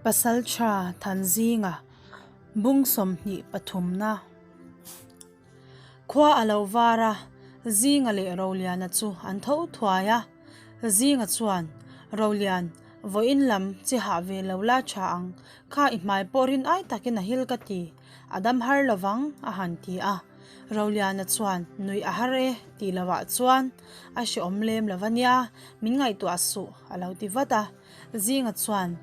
Pasaltha Thanzinga bung 23 na Khua a lo var a, Zinga leh Roliana chu an tho thuai a. Zinga chuan, Rolian, vawiin lam chi hah ve lo la tha ang, kha i hmai pawh rin ai takin a hil ka ti, a dam har lovang, a han ti a. Roliana chuan, Nuih a har e, tih lovah chuan a hrehawm lem lo ania, min ngaihtuah suh, a lo ti vat a. Zinga chuan,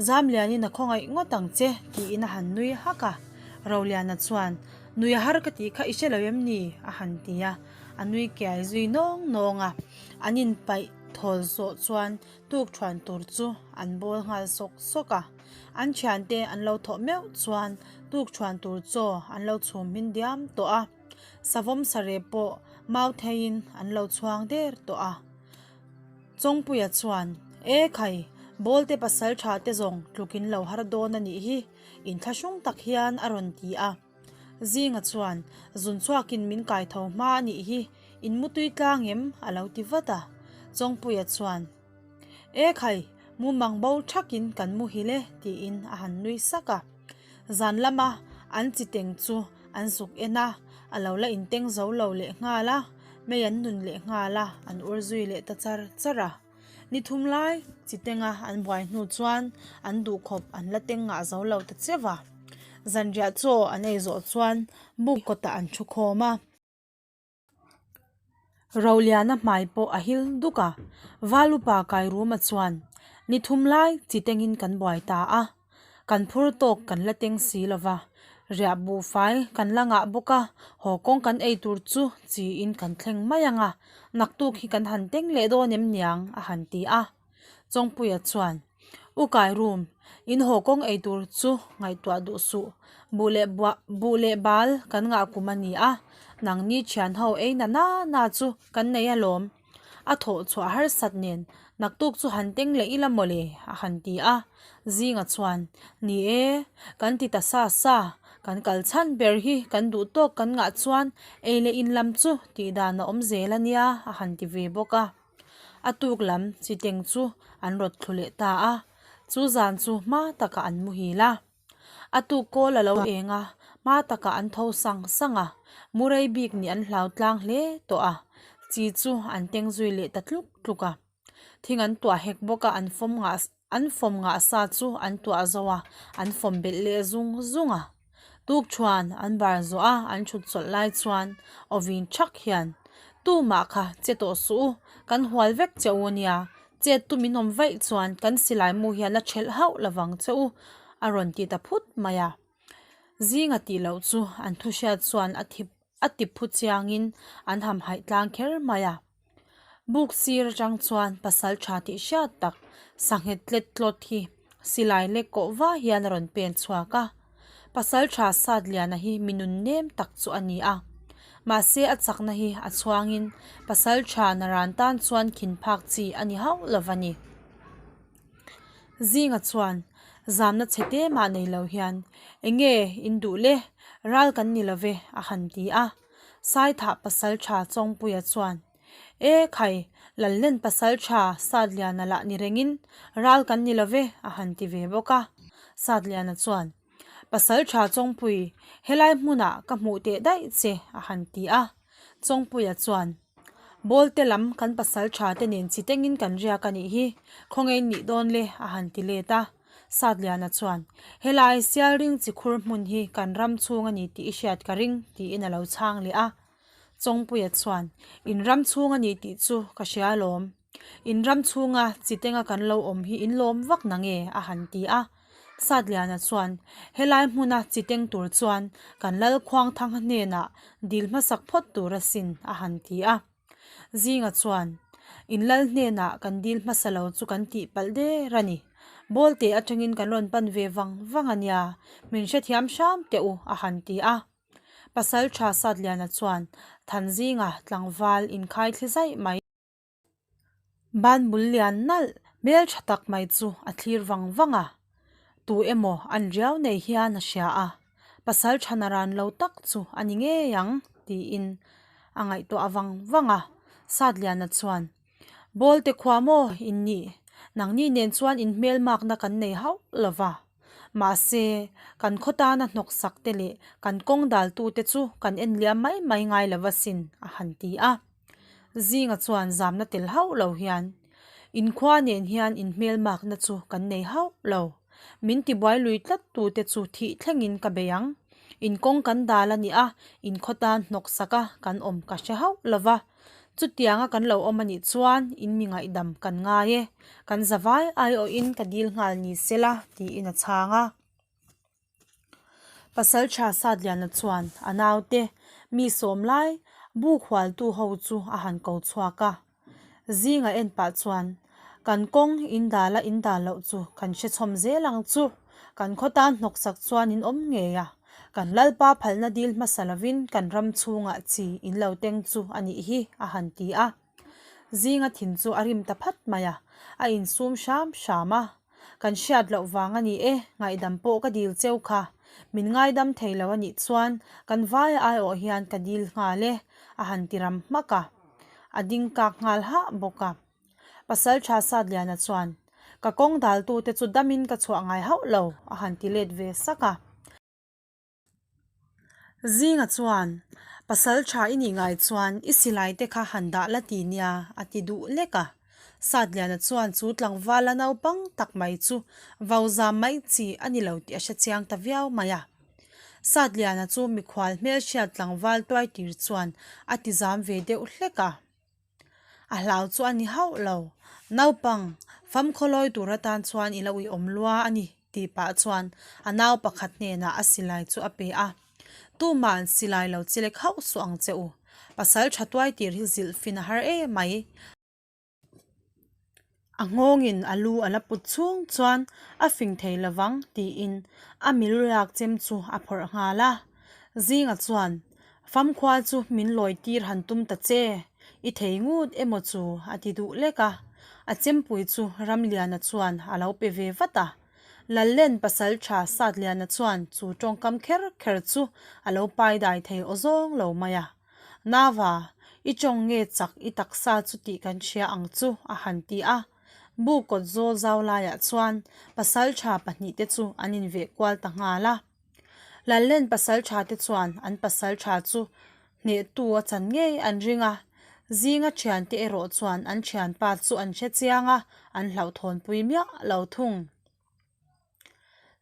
Zamlianin a khawngaih ngawt ang che, tiin a han nui hak a. Roliana chuan, Nui a har ka tih kha i hre lo em ni? a han ti a, a nui kiai zui nawng nawng a. An inpaih thawl zawh chuan tuk thuan tur chu an bawl nghal sawk sawk a. An thiante an lo thawh meuh chuan tuk thuan tur chaw an lo chhum hmin diam tawh a. Savawm sarep pawh mau theiin an lo chhuang der tawh a. Chawngpuia chuan, E khai, Bawlte pasal tha te zawng tlukin lo har dawn a nih hi, inthlahrung tak hian a rawn ti a. Zinga chuan, Zun chhuakin min kai tho hma a nih hi, in mutui tlang em? a lo ti vat a. Chawngpuia chuan, E khai, mumang bo thakin kan muhil e, tiin a han nui sak a. Zan lama an chi teng chu an zuk en a, a lo la inteng zo lo leh nghal a, mei an nun leh nghal a, an ur zui leh ta char char a. Ni thum lai chi tenga an buai hnu chuan an duhkhawp an la teng ngah zo lo ta cheu a. Zanriah chaw an ei zawh chuan buk kawtah an thu khawm a. Roliana hmai pawh a hil duk a, Valupa Kairuma chuan, Ni thum lai chi tengin kan buai ta a, kan phur tawk kan la teng si lo va, riah buhfai kan la ngah bawk a, haw kawng kan ei tur chu chiin kan thleng mai ang a, naktuk hi kan han teng leh dawn em niang? a han ti a. Chawngpuia chuan, U Kairum, in haw kawng ei tur chu ngaihtuah duh suh. Buh leh buah, buh leh bal kan ngah kum a ni a, nangni thian ho ei na na na chu kan nei alawm. A thawh chhuah harsat nen naktuk chu han teng leh ila mawle, a han ti a. Zinga chuan, Ni e, kan ti ta sa sa, kan kal chhan ber hi kan duh tawk kan ngah chuan ei leh in lam chu tih dan a awm zel a nia, a han ti ve bawk a. A tuk lam chiteng chu an rawt thlu leh ta a, chu zan chu hma takah an muhil a. A tuk kawl a lo eng a, hma takah an tho sang sang a, murei bik nih an hlau tlang hle tawh a, chi chu an teng zui leh ta tluk tluk a. Thing an tuah hek bawk a, an fawm ngah an fawm ngah sa chu an tuah zo a, an fawm belh leh zung zung a. Tuk chuan an bar zawh a, an thut chawlh lai chuan awin thak hian, Tumah kha che tawh suh u, kan hual vek che u ania, chet tu min awm vaih chuan kan silai mu hian a thelh hauh lovang che u, a rawn ti ta phut mai a. Zinga tih loh chu an thuhriat chuan a thip a ti phu chiangin an hamhaih tlang kher mai a. Buk sir atang chuan pasal tha tih hriat tak sanghet tlet tlawt hi silai lek kawh va hian a rawn pen chhuak a. Pasal tha Satliana hi mi nun nem tak chu a ni a. Mahse a chakna hi a chhuangin pasal tha naran tan chuan khin phak chi a ni hauh lo va ni. Zinga chuan zamna chhe te mah nei lo hian enge in duh le ral kan ni lo ve a han ti a. Saithah pasal tha Chawngpuia chuan, E khai, Lallen pasal tha Satliana lah ni rengin ral kan ni lo ve, a han ti ve bawk a. Satliana chuan, Pasal tha Chawngpui, helai hmunah ka hmuh teh daih che, a han ti a. Chawngpuia chuan, Bawlte lam kan pasal tha te nen chi tengin kan riak a nih hi, khawngein nih dawn le, a han ti let a. Satliana chuan, Helai Sialring chikhur hmun hi kan ram chhung a ni tih i hriat ka ring, tiin a lo chhang leh a. Chawngpuia chuan, In ram chhung a ni tih chu ka hria alawm. In ram chhunga chitenga kan lo awm hi in lawm vak na nge? a han ti a. Satliana chuan, Helai hmuna chiteng tur chuan kan Lalkhuangthanga hnenah dil hmasak phawt tur asin, a han ti a. Zinga chuan, In lal hnenah kan dil hmasa lo chu kan tih palh der a ni. Bawlte atangin kan rawn pan ve vang vang a nia, min hrethiam hram teh u, a han ti a. Pasal tha Satliana chuan Thanzinga tlangval inkhai thli zaih mai. Banbul lian nalh hmel tha tak mai chu a thlir vang vang a, tu emaw an riau nei hian a hria a, pasal tha naran lo tak chu a ni ngei ang tiin a ngaihtuah vang vang a, Satliana chuan, Bawlte khua maw in nih? Nangni nen chuan inhmelmakna kan nei hauh lo va. Mahse, kan khaw tana hnawksak te leh kan kawng daltute chu kan en liam mai mai ngai lo va sin, a han ti a. Zinga chuan zamna tel hauh lo hian, Inkhua nen hian inhmelmakna chu kan nei hauh lo. Min tibuai lui tlat tute chu thih thlengin ka bei ang. Inkawng kan dal a ni a, inkhaw tan hnawksak a kan awm ka hre hauh lo va. Chutianga kan lo awm a nih chuan in mi ngaihdam kan ngai e, kan zavai aiawhin ka dil nghal ni sela tiin a chhang a. Pasaltha Satliana chuan a naute mi sawm lai buk hualtu ho chu a han ko chhuak a. Zinga en pah chuan kan kawng in dal a in dal loh chu kan hre chhawm zel ang chu, kan khaw tan hnawksak chuan in awm ngei a, kan Lalpa phalna dil hmasa lovin kan ram chhungah chi in lo teng chu a nih hi a han ti a. Zinga thin chu a rim ta phat mai a, a insum hram hram a. Kan hriat loh vang a ni e, ngaihdam pawh ka dil cheu kha. Min ngaidam thei lo a nih chuan kan vaia aiawh hian ka dil nghal e, a han ti ram hmak a. A ding kak nghal hah bawk a. Pasal tha Satliana chuan, Ka kawng daltute chu damin ka chhuah ngai hauh lo, a han ti let ve sak a. Zinga chuan, Pasal tha i nih ngai chuan i silai te kha han dah la ti nia, a ti duh lek a. Satliana chuan chu tlangval la naupang tak mai chu vau zam mai chi a ni lo tih a hre chiang ta viau mai a. Satliana chu mikhual hmelhriat tlangval tuai tir chuan a ti zam ve deuh hlek a. A hlau chu a ni hauh lo. Naupang, famkhaw lawi tur atan chuan i lo i awm lua a ni, tih pah chuan a nau pakhat hnenah a silai chu a pe a. Tuma'n silai lo chelek hauh suh ang che u. Pasal tha tuai tir hi zilh fin a har em mai. A nghawngin a lu a la put chhung chuan a fing thei lovang tiin a milu lak chem chu a phawrh nghal a. Zinga chuan, Famkhua chu min lawi tir han tum ta che, i thei ngut emaw chu a ti duh lek a. A chempui chu Ramliana chuan a lo pe ve vat a. Lallen pasal tha Satliana chuan chu tawngkam kher kher chu a lo pai dai thei aw zawng lo mai a. Nava, i tawng nge chak i taksa chu tih kan hria ang chu, a han ti a. Bu kawt zawl zau laiah chuan pasaltha pahnihte chu an inveh kual ta nghal a. Lallen pasaltha te chuan an pasaltha chu hnehtu a chan ngei an ring a. Zinga thiante erawh chuan an thianpa chu an hre chiang a, an hlauhthawnpui miah lo thung.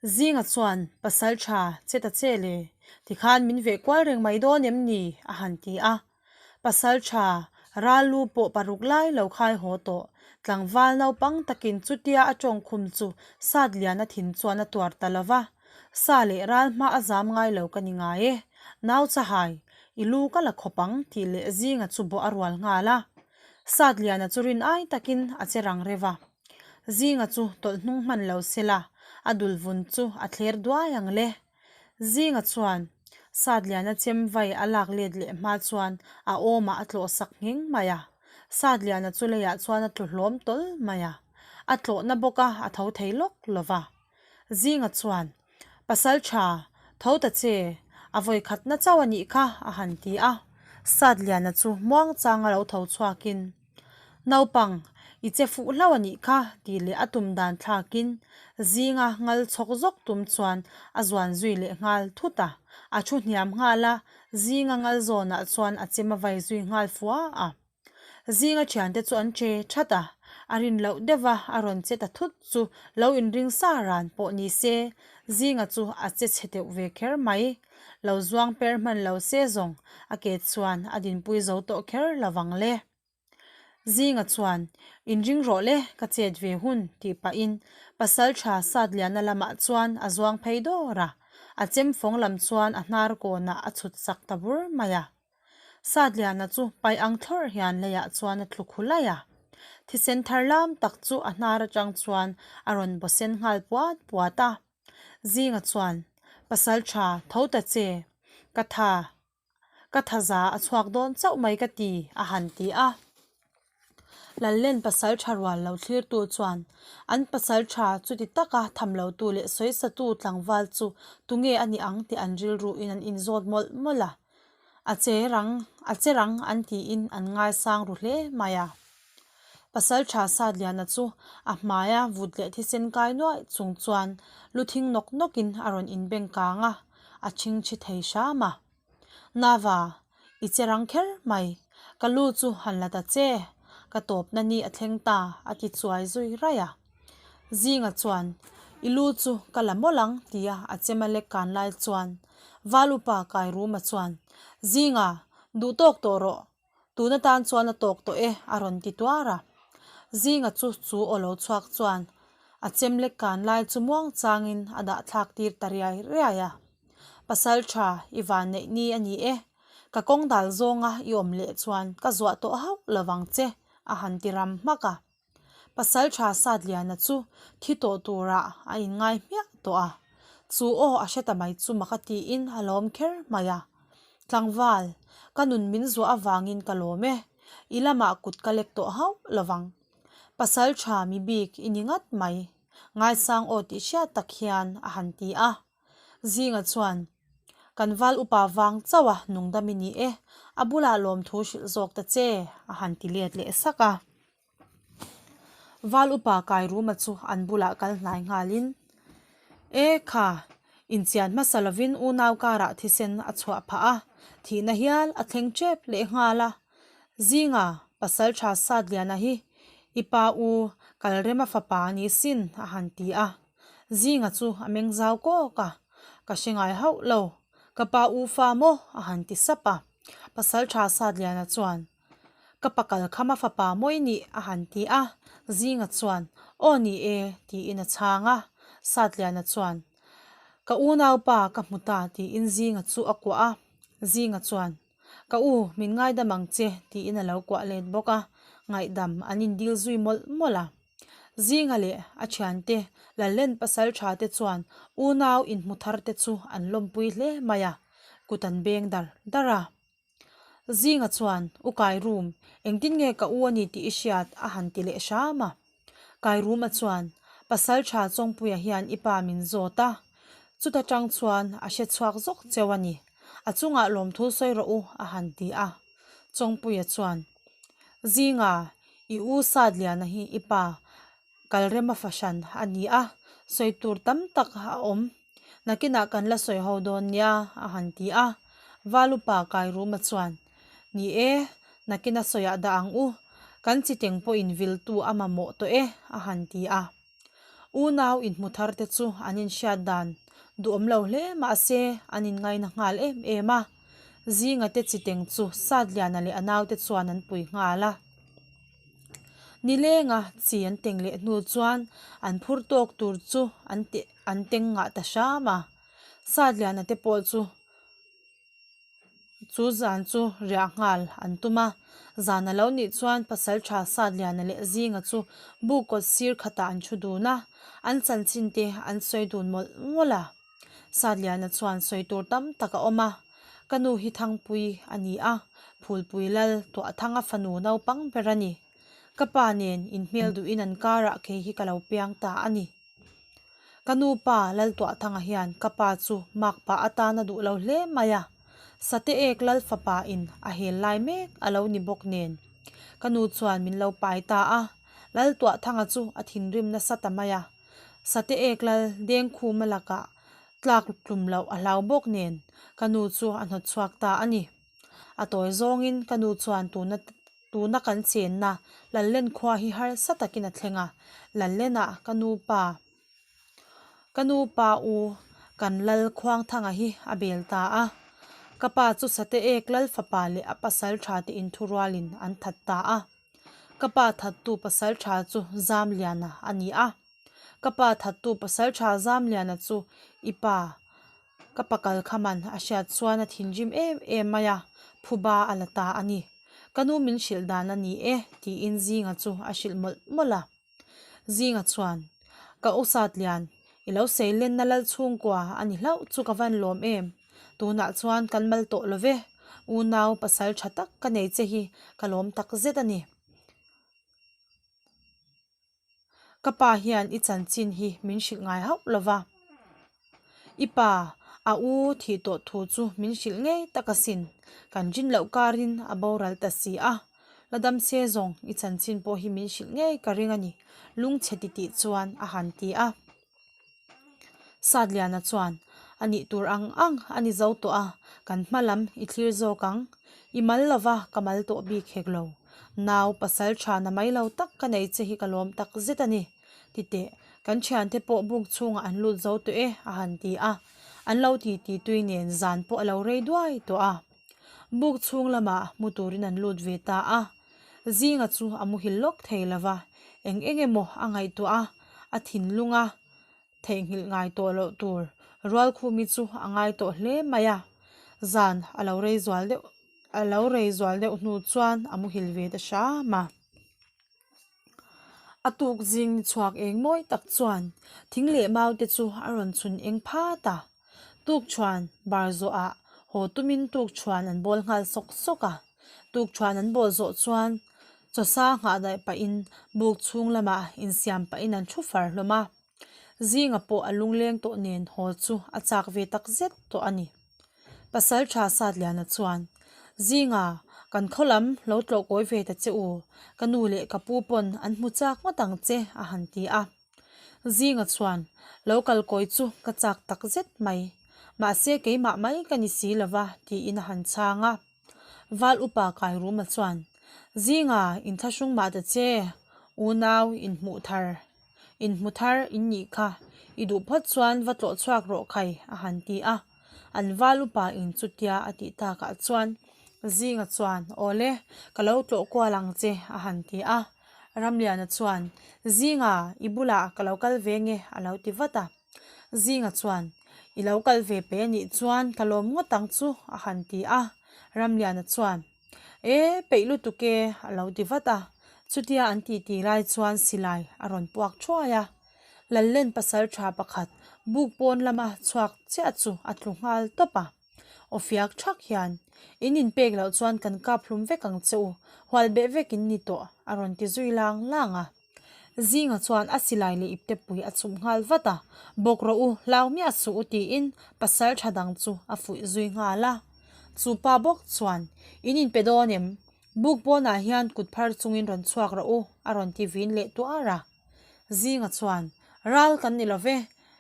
Zinga chuan, Pasal tha, che ta che le, tikhan min veh kual reng mai dawn em ni? a han ti a. Pasal tha, ral lu pawh paruk lai lo khai haw tawh, tlangval naupang takin chutia a tawng khum chu sat lian a thin chuan a tuar ta lo va. Sa leh ral hma a zam ngai lo ka ni ngai e, nau chahai, i lu ka la khawp ang tih leh Zinga chu bawh a rual nghal a. Sat liana chu rin ai takin a che rang reuh a. Zinga chu tawlh hnung hman lo se la, a dul vun chu a thler duai ang le. Zinga chuan Satliana chem vai a lak let leh hma chuan a awmah a tlawh sak ngheng mai a. Satliana chu leiah chuan a tlu hlawm tawl mai a. A tlawhna bawk a, a tho thei lawk lo va. Zinga chuan, Pasal tha, tho ta che, a vawi khatna chauh a nih kha, a han ti a. Satliana chu muangchanga lo tho chhuakin, Naupang, i che fuh hlauh a nih kha, tih leh a tum dan thlakin zinga ngal chhawk zawk tum chuan a zuan zui leh nghal thut a. A thu hniam nghal a, zinga ngal zawnah chuan a chem a vai zui nghal fua a. Zinga thiante chu an che that a, a rin loh deuh a, a rawn che ta thut chu lo inring sa ran pawh ni se, zinga chu a che chhe deuh ve kher mai. Lo zuang per hman lo se zawng a ke chuan a dinpui zo tawh kher lo vang le. Zinga chuan, Inring rawh le, ka chet ve hun, tih pahin pasal tha Satliana lamah chuan a zuang phei dawr a, a chem fawng lam chuan a hnar kawnah a chhut sak ta bur mai a. Satliana chu paih ang thlawrh hian leiah chuan a tlu khu laih a. Thisen thar lam tak chu a hnar atang chuan a rawn baw sen nghal puat puat a. Zinga chuan, Pasal tha, tho ta che, ka tha, ka thaza a chhuak dawn chauh mai ka ti, a han ti a. Lallen pasal tha rual lo thlirtu chuan an pasal tha chuti taka tham lotu leh sawisatu tlangval chu tunge a ni ang tih an rilruin an inzawt mawlh mawlh a. A che rang, a che rang an tiin an ngaisang ru hle mai a. Pasalṭha Satliana chu a hmaia vut leh thisen kai nuaih chung chuan lu thing nawk nawkin a rawn inbeng kang a, a chhingchhi thei hram a. Nava, i che rang kher mai, ka lu chu han la ta che, ka tawpna ni a thleng ta, a ti chuai zui raih a. Zinga chuan, I lu chu ka la mawlh ang, tia a chem a lek kan lai chuan Val upa Kairuma chuan, Zinga, duh tawk tawh rawh, tun atan chuan a tawk tawh e, a rawn ti tuar a. Zinga chu chu aw lo chhuak chuan a chem lek kan lai chu muang changin a dah thlak tir ta riai riai a. Pasal tha i van neih ni a ni e, ka kawng dal zawnga i awm leh chuan ka zuah tawh hauh lovang che, a han ti ram hmak a. Pasal tha Satliana chu thi tawh turah a inngai hmiah tawh a, chu aw a hre ta mai chu mak a tiin a lawm kher mai a. Tlangval, ka nun min zuah avangin ka lawm e, i lamah kut ka lek tawh hauh lovang. Pasal tha mi bik i ni ngat mai, ngaisang aw tih hriat tak hian a han ti a. Zinga chuan, Kan val upa vang chauh a nungdam i ni e, a bulah lawmthu hrilh zawk ta che, a han ti let leh sak a. Val upa Kairuma chu an bulah kal hnai nghalin, E kha, inchian hmasa lovin unau karah thisen a chhuah phah a, thihna hial a thleng tep leh nghal a. Zinga, Pasaltha Satliana hi i pa u Kalrema fapa a ni sin, a han ti a. Zinga chu a meng zau kawk a, Ka hre ngai hauh lo, ka pa u fa maw? a han ti sap a. Pasaltha Satliana chuan, Ka pa kal kham a fapa mawi nih a han ti a, Zinga chuan, Aw ni e, tiin a chhang a. Satliana chuan, Ka unaupa ka hmu ta tiin Zinga chu a kuah a. Zinga chuan, Ka u, min ngaidam ang che tiin a lo kuah let bawk a, ngaihdam an indil zui mawlh mawlh a. Zinga leh a thiante Lallen pasal tha te chuan unau inhmu thar te chu an lawmpui hle mai a, kut an beng dar dar a. Zinga chuan, U Kairum, engtin nge ka u a ni tih i hriat? a han ti leh hram a. Kairuma chuan, Pasal tha Chawngpuia hian i pa min zawt a, chuta tang chuan a hre chhuak zawk cheu a ni. A chungah lawmthu sawi rawh u, a han ti a. Chawngpuia chuan, Zinga, i u Satliana hi i pa Kalrema fahran a ni a, sawi tur tam tak a awm. Nakinah kan la sawi ho dawn nia, a han ti a. Valupa Kairuma chuan, Ni e, nakina sawiah dah ang u, kan chiteng pawhin viltu a mamawh tawh e, a han ti a. Unau inhmu thar te chu an inhriat dan duhawm lo hle mahse an inngaina nghal em em a. Zinga te chiteng chu Satliana leh a naute chuan an pui nghal a. Nilenga chi an teng leh hnu chuan an phur tawk tur chu an teh an teng ngah ta hram a. Satliana te pawh chu chu zan chu riah nghal an tum a. Zan a lo nih chuan Pasaltha Satliana leh Zinga chu buk kawt sir khatah an thu dun a, an chanchin te an sawi dun mawlh mawlh a. Satliana chuan sawi tur tam tak a awm a, Ka nu hi Thangpui a ni a, Phulpui Lal Tuahthanga fanu naupang ber a ni. Ka pa nen inhmel duhin an karah kei hi ka lo piang ta a ni. Ka nu pa Lal Tuahthanga hian ka pa chu makpa atan a duh lo hle mai a, Sate ek Lal fapa in a hel lai mek a lo ni bawk nen. Ka nu chuan min lo pai ta a, Lal Tuahthanga chu a thinrim nasa ta mai a. Sate ek lal Dengkhuma lakah tlak tlum loh a hlau bawk nen ka nu chu a hnawt chhuak ta a ni. A tawi zawngin ka nu chuan tuna tuna kan chenna Lallen khua hi harsa takin a thleng a, Lallenah ka nu pa ka nu pa u kan lal Khuangthanga hi a bel ta a. Ka pa chu Sate ek lal fapa leh a pasal tha te inthurualin an that ta a. Ka pa thattu pasal tha chu Zamliana a ni a. Ka pa thattu pasal tha Zamliana chu i pa ka pa kal khaman a hriat chuan a thinrim em em mai a, phuba a la ta a ni. Ka nu min hrilh dan a ni e tiin Zinga chu a hrilh mawlh mawlh a. Zinga chuan, Ka u Satlian, i lo seilenna lal chhungkua a ni hlauh chu ka van lawm em? Tunah chuan kan mal tawh lo ve, unau pasal tha tak ka nei che hi ka lawm tak zet a ni. Ka pa hian i chanchin hi min hrilh ngai hauh lo va. I pa, a u thih tawh thu chu min hrilh ngei tak asin, kan rin loh karin a boral ta si a. La dam se zawng i chanchin pawh hi min hrilh ngei ka ring a ni, lungchhe titih chuan a han ti a. Satliana chuan, A nih tur ang ang a ni zo tawh a, kan hma lam i thlir zawk ang. I mal lova ka mal tawh bik hek lo. Nau pasal tha na mai lo tak ka nei che hi ka lawm tak zet a ni. Ti teh, kan thiante pawh buk chhungah an lut zo tawh e, a han ti a. An lo ti ti tui nen zan pawh a lo rei duai tawh a. Buk chhung lamah hmu turin an lut ve ta a. Zinga chu a muhil lawk thei lo va, eng eng emaw a ngaihtuah a, a thinlung a theihnghilh ngai tawh loh tur Rualkhumi chu a ngai tawh hle mai a. Zan a lo rei zual deuh a lo rei zual deuh hnu chuan a muhil ve ta hram a. A tuk zing ni chhuak eng mawi tak chuan thing leh mau te chu a rawn chhun eng phat a. Tukṭhuan bar zawhah haw tumin tukṭhuan an bawl nghal sawk sawk a. Tukṭhuan an bawl zawh chuan chawsa nghah daih pahin buk chhung lamah insiam pahin an thu far hlawm a. Zinga pawh a lungleng tawh nen haw chu a chak ve tak zet tawh a ni. Pasal tha Satliana chuan, Zinga, kan khaw lam lo tlawh kawi ve ta che u, ka nu leh ka pu pawn an hmu chak ngawt ang che, a han ti a. Zinga chuan, Lo kal kawi chu ka chak tak zet mai, mahse keimah mai ka ni si lova, tiin a han chhang a. Val upa Kairuma chuan, Zinga, inthlahrung mah ta che, unau inhmuh thar. Inhmu thar in nih kha, i duh phawt chuan va tlawh chhuak rawh khai, a han ti a. An val upa in chutia a tih takah chuan Zinga chuan, Awle, ka lo tlawh kual ang che, a han ti a. Ramliana chuan, Zinga, i bulah ka lo kal ve nge, a lo ti vat a. Zinga chuan, I lo kal ve pe anih chuan ka lawm ngawt ang chu, a han ti a. Ramliana chuan, E, peih lutuk e, a lo ti vat a. Chutia an titi lai chuan silai a rawn puak thuai a. Lallen pasal tha pakhat buk pawn lama chhuak chiah chu a tlu nghal tawp a. Aw fiak thak hian, In inpek loh chuan kan kap hlum vek ang che u, hual beh vek in ni tawh, a rawn ti zui lang lang a. Zinga chuan a silai leh iptepui a chhum nghal vat a, Bawk rawh u, hlau miah suh u tiin pasal tha dang chu a fuih zui nghal a. Chu pa bawk chuan, In inpe dawn em? Buk pawnah hian kut phar chungin rawn chhuak rawh u a rawn ti vin leh tuar a. Zinga chuan, Ral kan ni lo ve,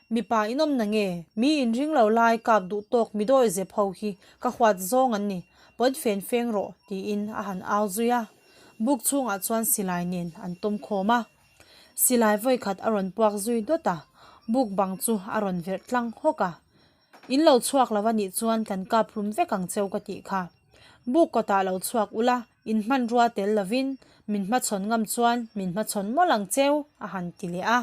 mipa inawm na nge? Mi inring lo lai kap duh tawk mi dawi zep ho hi ka huat zawng an ni, pawn fen feng rawh tiin a han au zui a. Buk chhungah chuan silai nen an tawm khawm a, silai vawikhat a rawn puak zui dawt a, buk bang chu a rawn verh tlang hawk a. In lo chhuak lo a nih chuan kan kap hlum vek ang cheu ka tih kha. Buk kawtah lo chhuak ula, in hmanrua tel lovin min hmachhawn ngam chuan min hmachhawn mawlh ang cheu a han ti leh a.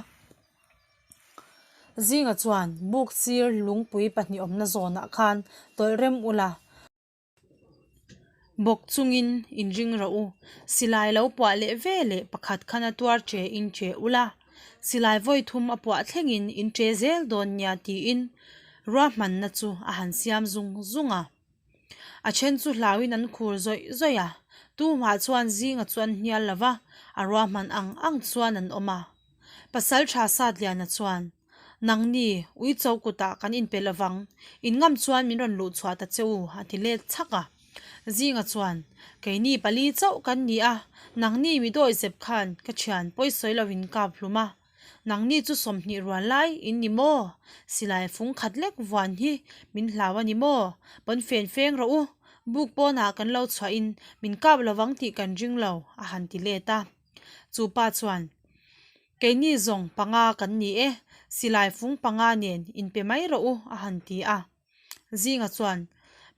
Zinga chuan buk sir lungpui pahnih awmna zawnah khan tawlh rem ula, Bawk chungin inring rawh u. Silai lo puah leh ve leh pakhat khan a tuar che in che ula, silai vawi thum a puah thlengin in che zel dawn nia tiin ruahmanna chu a han siam zung zung a. A then chu hlauin an khur zawih zawih a, tumah chuan zinga chu an hnial lo va, a ruahman ang ang chuan an awm a. Pasaltha Satliana chuan Nangni, uicho kutah kan inpe lovang, in ngam chuan min rawn luh chhuah ta che u, a ti let chhak a. Zinga chuan, Keini pali chauh kan ni a, nangni mi dawi zep khan ka thian pawisawi lo in kap hlum a. Nangni chu 20 rual lai in ni maw? Silai fung khat lek vuan hi min hlau a ni maw? Pawn fen feng rawh u, buk pawnah kan lo chhuahin min kap lovang tih kan ring lo, a han ti let a. Chu pa chuan, Keini zawng panga kan ni e, silai fung panga nen inpe mai rawh u, a han ti a. Zinga chuan,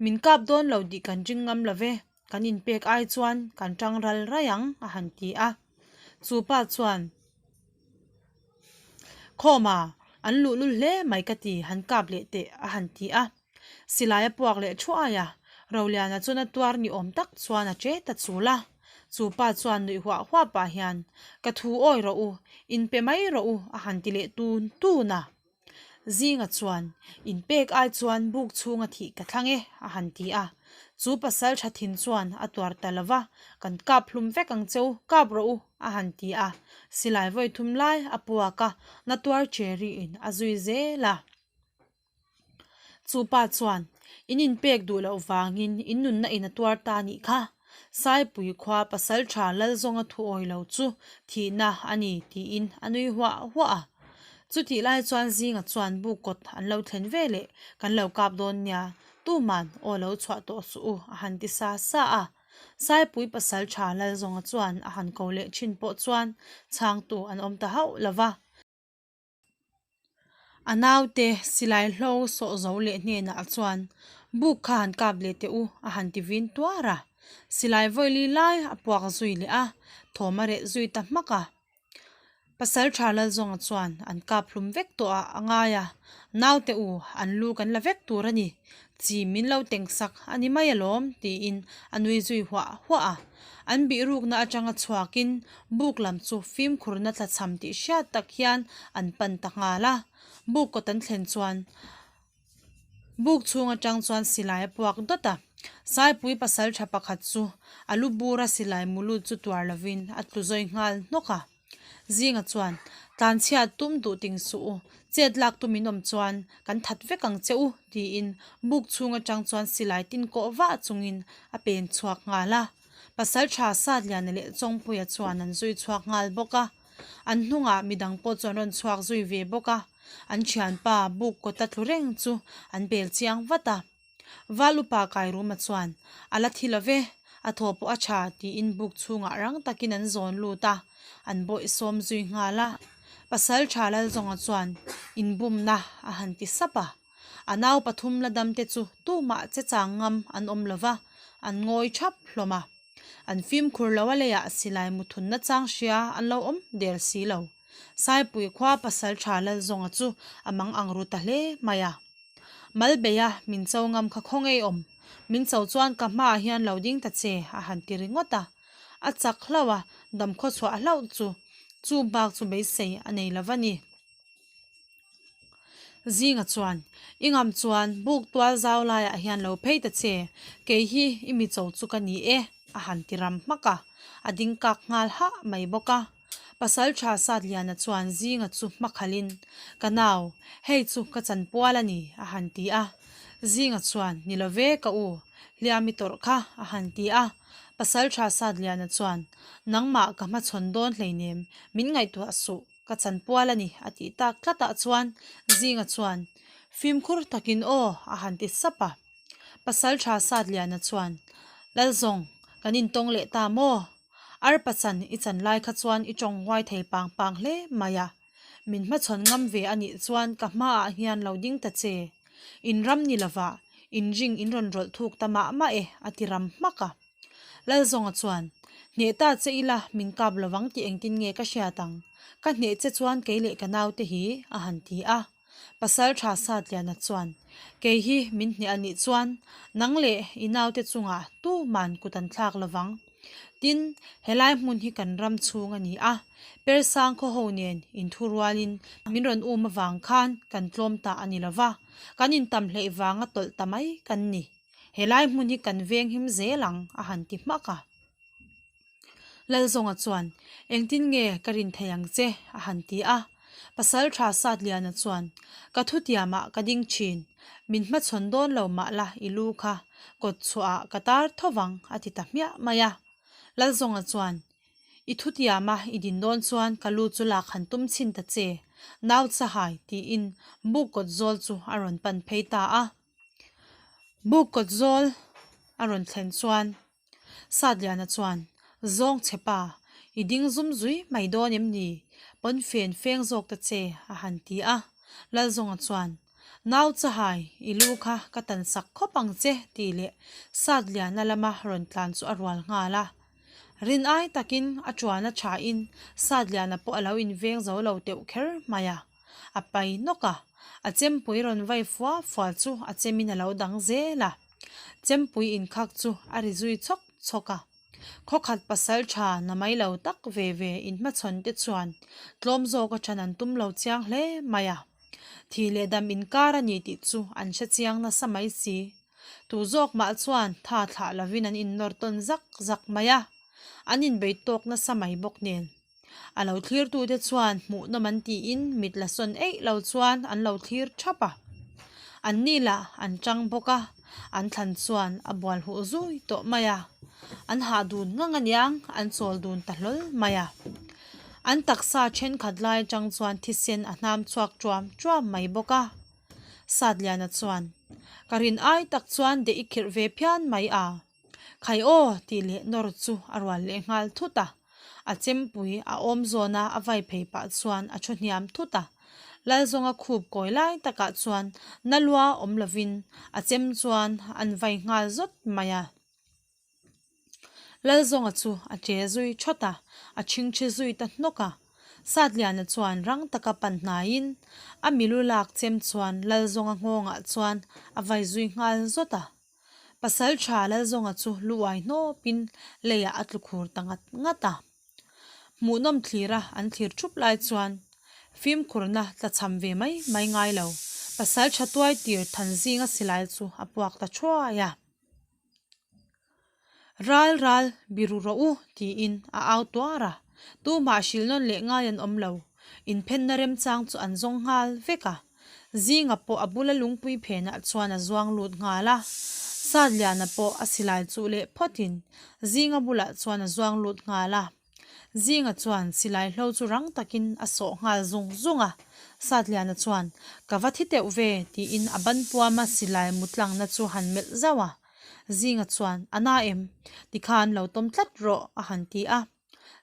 Min kap dawn lo tih kan ring ngam lo ve, kan inpek ai chuan kan tang ral rai ang, a han ti a. Chu pa chuan, Khawma, an luhlul hle mai ka ti, han kap leh teh, a han ti a. Silai a puak leh thuai a, Roliana chuan a tuar ni awm tak chuan a che ta chul a. Chu pa chuan nuih huah huah pah hian, Ka thu awi rawh u, inpe mai rawh u, a han ti leh tun tun a. Zinga chuan, Inpek ai chuan buk chhunga thih ka thlang e, a han ti a. Chu pasal tha thin chuan a tuar ta lo va, Kan kap hlum vek ang che u, kap rawh u, a han ti a. Silai vawi thum lai a puak a, na tuar che riin a zui zel a. Chu pa chuan, In inpek duh loh vangin in nunna in a tuar ta nih kha. Saipui khua pasalṭha Lalzawnga thu awi lo chu thihna a ni tiin a nui huah huah a. Chutih lai chuan Zinga chuan buk kawt an lo thlen ve leh kan lo kap dawn nia, tuman aw lo chhuah tawh suh u a han ti sa sa a. Saipui pasalṭha Lalzawnga chuan a han ko leh ṭhin pawh chuan chhangtu an awm ta hauh lo va. A naute silai hlo sawh zo leh hnenah chuan buk kha han kap leh teh u a han ti vin tuar a, silai vawili lai a puak zui leh a, thawm a reh zui ta hmak a. Pasalṭha Lalzawnga chuan an kap hlum vek tawh ah a ngai a, naute u an lu kan la vek tur a ni, chi min lo teng sak a ni mai alawm tiin a nui zui huah huah a. An bihrukna atanga chhuakin buk lam chu fimkhurna tlachham tih hriat tak hian an pan ta nghal a. Buk kawt an thlen chuan buk chhung atang chuan silai a puak dawt a. Saipui pasal tha pakhat chu a lu bura silai mu lut chu tuar lovin a tlu zawi nghal hnawk a. Zinga chuan, Tlanchhiat tum duh ting suh u, chet lak tum in awm chuan kan that vek ang che u, tiin buk chhung atang chuan silai tin kawh vah chungin a pen chhuak nghal a. Pasaltha Satliana leh Chawngpuia chuan an zui chhuak nghal bawk a. An hnungah midang pawh chu an rawn chhuak zui ve bawk a. An thianpa buk kawta tlu reng chu an bel chiang vat a. Val upa Kairuma chuan, A la thi lo ve, a thaw pawh a tha, tiin buk chhungah rang takin an zawn lut a, an bawih sawm zui nghal a. Pasal tha Lalzawnga chuan, Inbumna a han ti sap a. A nau pathum la damte chu tumah che chang ngam an awm lo va, an ngawi thap hlawm a. An fimkhur lo a leiah silai muthunna chang hria an lo awm der si lo. Saipui khua pasal tha Lalzawnga chu a mang ang ru ta hle mai a. Mal bei a, min cho ngam kha khaw ngei awm. Min cho chuan ka hmaah hian lo ding ta che, a han ti ringawt a. A chak hlauh a, damkhaw chhuah hlauh chu, chu bak chu beisei a nei lo va ni. Zinga chuan, I ngam chuan buk tual zau laiah hian lo phei ta che, kei hi i mi cho chu ka ni e, a han ti ram hmak a, a ding kak nghal hah mai bawk a. Pasalṭha Satliana chuan Zinga chu hmakhalhin, Ka nau, hei chu ka chanpual a ni, a han ti a. Zinga chuan, Ni lo ve ka u, hliam i tawrh kha, a han ti a. Pasalṭha Satliana chuan, Nangmah ka hmachhawn dawn hleinem, min ngaihtuah suh, ka chanpual a ni, a tih tak tlatah chuan Zinga chuan, Fimkhur takin aw, a han ti sap a. Pasalṭha Satliana chuan, Lalzawng, kan intawng leh ta maw? Arpa chan i chan lai kha chuan i tawng huai thei pang pang hle mai a. Min hmachhawn ngam ve a nih chuan ka hmaah hian lo ding ta che. In ram ni lovah in ring in rawn rawlh thuk ta mah mah e a ti ram hmak a. Lalzawnga chuan, Hneh ta che ila min kap lovang tih engtin nge ka hriat ang? Ka hneh che chuan kei leh ka naute hi a han ti a. Pasal tha Satliana chuan, Kei hi min hneh a nih chuan nang leh i naute chungah tuman kut an thlak lovang. Tin, helai hmun hi kan ram chhung a ni a, Persang khaw ho nen inthurualin min rawn um avang khan kan tlawm ta a ni lova, kan intam hleih vanga tawlh ta mai kan ni. Helai hmun hi kan venghim zel ang, a han ti hmak a. Lalzawnga chuan, Engtin nge ka rin thei ang che? a han ti a. Pasalṭha Satliana chuan, Ka thutiamah ka ding ṭhin. Min hmachhawn dawn lo mah la i lu kha kawt chhuahah ka tar tho vang, a ti ta hmiah mai a. Lalzawnga chuan, I thutiama i din dawn chuan ka lu chu lak han tum chhin ta che, nau chahai, tiin buk kawt zawl chu a rawn pan phei ta a. Buk kawt zawl a rawn thlen chuan Satliana chuan, Zawng che pa, i ding zum zui mai dawn em ni? Pawnfen feng zawk ta che, a han ti a. Lalzawnga chuan, Nau chahai, i lu kha ka tan sak khawp ang che, tih leh Satliana lama rawn tlan chu a rual nghal a. Rin ai takin a tuan a thain Satliana pawh a lo inveng zo lo teuh kher mai a. A pai nawk a, a chempui rawn vai fua fua chu a chemin a lo dang zel a. Chempui inkhak chu a ri zui chhawk chhawk a. Khawkhat pasal tha na mai lo tak ve ve inhmachhawn te chuan tlawm zawk athan an tum lo chiang hle mai a. Thih leh dam inkar a ni tih chu an hre chiang nasa mai si. Tu zawk mah chuan tha thlah lovin an innawr tawn zak zak mai a. An inbei tawk nasa mai bawk nen. A lo thlirtute chuan hmuhnawm an tiin mit la sawn eih lo chuan an lo thlir thap a. An ni lah an chang bawk a, an thlan chuan a bual huh zui tawh mai a. An hah dun ngang aniang an chawl dun ta hlawl mai a. An taksa thenkhat lai atang chuan thisen a hnam chhuak tuam tuam mai bawk a. Satliana chuan, Ka rin ai tak chuan deh i khirh ve phian mai a. Khai aw tih leh nawr chu a rual leh nghal thut a. A chempui a awm zawna a vai phei pah chuan a thu hniam thut a. Lalzawnga khup kawi lai takah chuan na lua awm lovin a chem chuan an vai nghal zawt mai a. Lalzawnga chu a che zui thawt a, a chhingchhi zui ta hnawk a. Satliana chuan rang taka pan hnaiin a milu lak chem chuan Lalzawnga nghawngah chuan a vai zui nghal zawt a. Pasal tha Lalzawnga chu lu uai hnawpin leiah a tlu khur ta ngat ngat a. Hmuhnawm thlira an thlir thup lai chuan fimkhurna tla cham ve mai mai ngai lo. Pasal tha tuai tir than zinga silai chu a puak ta thuai a. Ral ral biru rawh u tiin a au tuar a, tumah hrilh nawn leh ngai an awm lo. Inphenna remchang chu an zawng nghal vek a. Zinga pawh a bula lungpui phenah chuan a zuang lut nghal a. Satliana pawh a silai chuh leh phawtin Zinga bulah chuan a zuang lut nghal a. Zinga chuan silai hlo chu rang takin a sawh nghal zung zung a. Satliana chuan, Ka va thi teuh ve, tiin a ban puama silai mutlangna chu han melh zauh a. Zinga chuan, A na em? Tikhan lo tawm tlat rawh, a han ti a.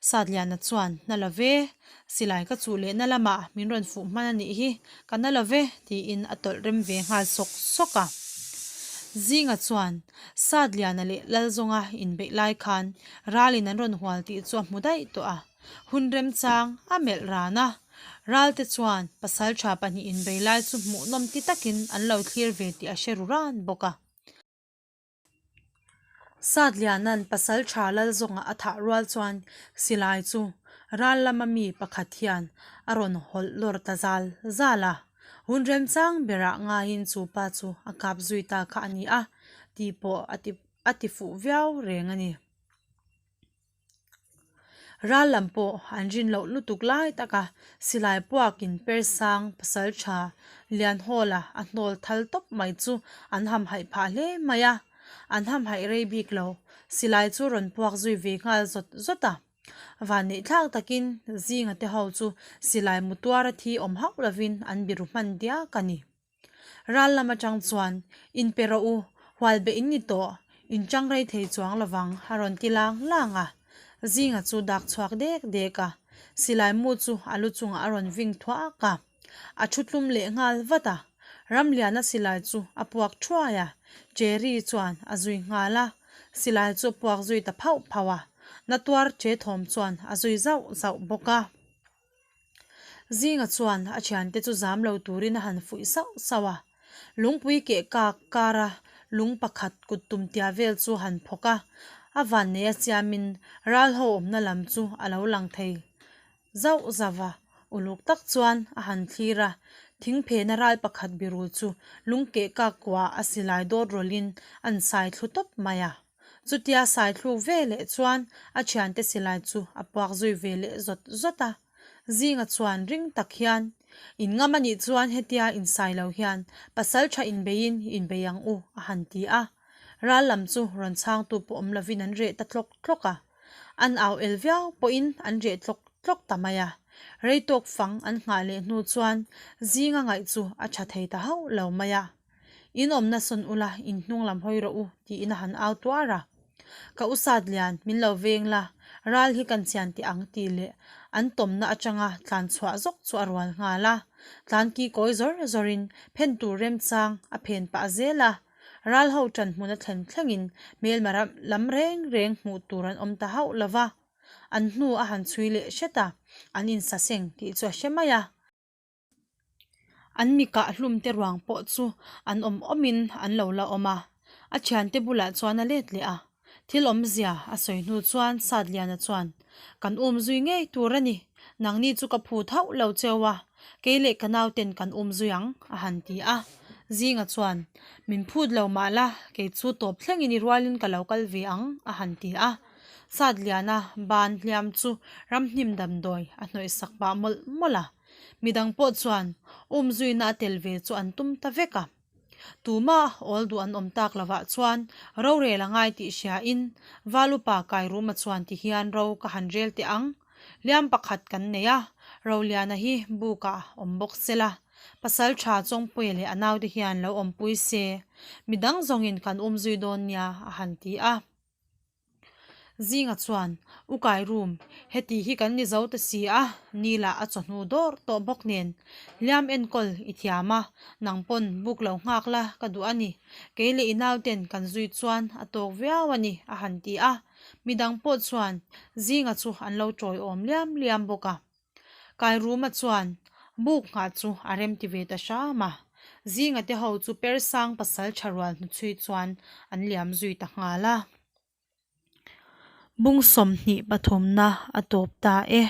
Satliana chuan, Na lo ve, silai ka chuh lehna lamah min rawn fuh hman a nih hi, ka na lo ve, tiin a tawlh rem ve nghal sawk sawk a. Zinga chuan, Satliana leh Lalzawnga inbeih lai khan ralin an rawn hual tih chu a hmu daih tawh a, hun remchang a melh ran a. Ralte chuan pasaltha pahnih inbei lai chu hmuhnawm ti takin an lo thlir ve tih a hre ru ran bawk a. Satliana'n pasal tha Lalzawnga a thah rual chuan silai chu ral lama mi pakhat hian a rawn hawlh lawr ta zal zal a. Hun remchang berah ngaiin chu pa chu a kap zui ta kha a ni a tih pawh a ti fuh viau reng a ni. Ral lam pawh an rin loh lutuk lai taka silai puakin Persang pasal tha Lianhawla a hnawl thal tawp mai chu an hamhaih phah hle mai a, an hamhaih rei bik lo, silai chu rawn puak zui ve nghal zawt zawt a. Vanneih thlak takin Zinga te ho chu silai mu tuara thi awm hauh lovin an biru hman diak a ni. Ral lam atang chuan, In pe rawh u, hual beh in ni tawh, in chang rei thei chuang lovang a rawn ti lang lang a. Zinga chu dak chhuak dek dek a, silai mu chu a lu chungah a rawn ving thuak a. A thu tlum leh nghal vat a, Ramliana silai chu a puak thuai a, Cherry chuan a zui nghal a, silai chu a puak zui ta phauh phauh a, na tuar che thawm chuan a zui zauh zauh bawk a. Zinga chuan a thiante chu zam lo turin a han fuih sauh sauh a, lungpui keh kak kara lung pakhat kut tum tia vel chu han phawk a, a vanneia chiamin ral ho awmna lam chu a lo lang thei zauh zauh a, uluk tak chuan a han thlir a, thing phena ral pakhat biru chu lung keh kak kuah a silai dawt rawlhin an sai thlu tawp mai a. Chutia sai thluk ve leh chuan a thiante silai chu a puak zui ve leh zawt zawt a. Zinga chuan ring tak hian, In ngam a nih chuan hetia insai lo hian pasal tha inbeiin inbei ang u, a han ti a. Ral lam chu rawn chhangtu pawh awm lovin an reh ta tlawk tlawk a. An au el viau pawhin an reh tlawk tlawk ta mai a. Rei tawk fang an nghah leh hnu chuan Zinga ngaih chu a tha thei ta hauh lo mai a. In awmna sawn ula, in hnung lam hawi rawh u, tiin a han au tuar a. Ka u sat lian, min lo veng la, ral hi kan chian teh ang tih leh an tawmna atanga tlan chhuah zawk chu a rual nghal a. Tlan ki kawi zawr zawrin phen tur remchang a phen pah zel a. Ral ho ṭan hmun a thlen thlengin hmelma lam reng reng hmuh tur an awm ta hauh lo va. An hnu a han chhui leh hret a, an insaseng tih chu a hre mai a. An mi kah hlum te ruang pawh chu an awm awmin an lo la awm a, a thiante bulah chuan a let leh a. Thil awmzia a sawi hnu chuan Satliana chuan, Kan um zui ngei tur a ni, nangni chu ka phut hauh lo cheu a, kei leh ka nauten kan um zui ang, a han ti a. Zinga chuan, Min phut lo mah la, kei chu tawp thlengin i rualin ka lo kal ve ang, a han ti a. Satliana ban hliam chu ramhnim damdawi a hnawih sak pah mawlh mawlh a. Midang pawh chuan umzuina a tel ve chu an tum ta vek a. Tumah awl duh an awm tak lovah chuan rorel a ngai tih hriain Valupa Kairuma chuan ti hian ro ka han rel teh ang. Hliam pakhat kan nei a, Roliana hi bukah awm bawk se la, pasal tha Chawngpuia leh a naute hian lo awmpui se, midang zawngin kan umzui dawn nia a han ti a. Zinga chuan, U Kairum, heti hi kan ni zo ta si a, Nila a chawhnu dawr tawh bawk nen, hliam enkawl i thiam a, nang pawn buk lo nghak la ka duh a ni, kei leh i nauten kan zui chuan a tawk viau a ni, a han ti a. Midang pawh chuan Zinga chu an lo tawiawm liam liam bawk a. Kairuma chuan buk nghah chu a rem ti ve ta hram a. Zinga te ho chu Persang pasal tha rual hnuchhui chuan an liam zui ta nghal a. Bung 23 na a tawp ta e.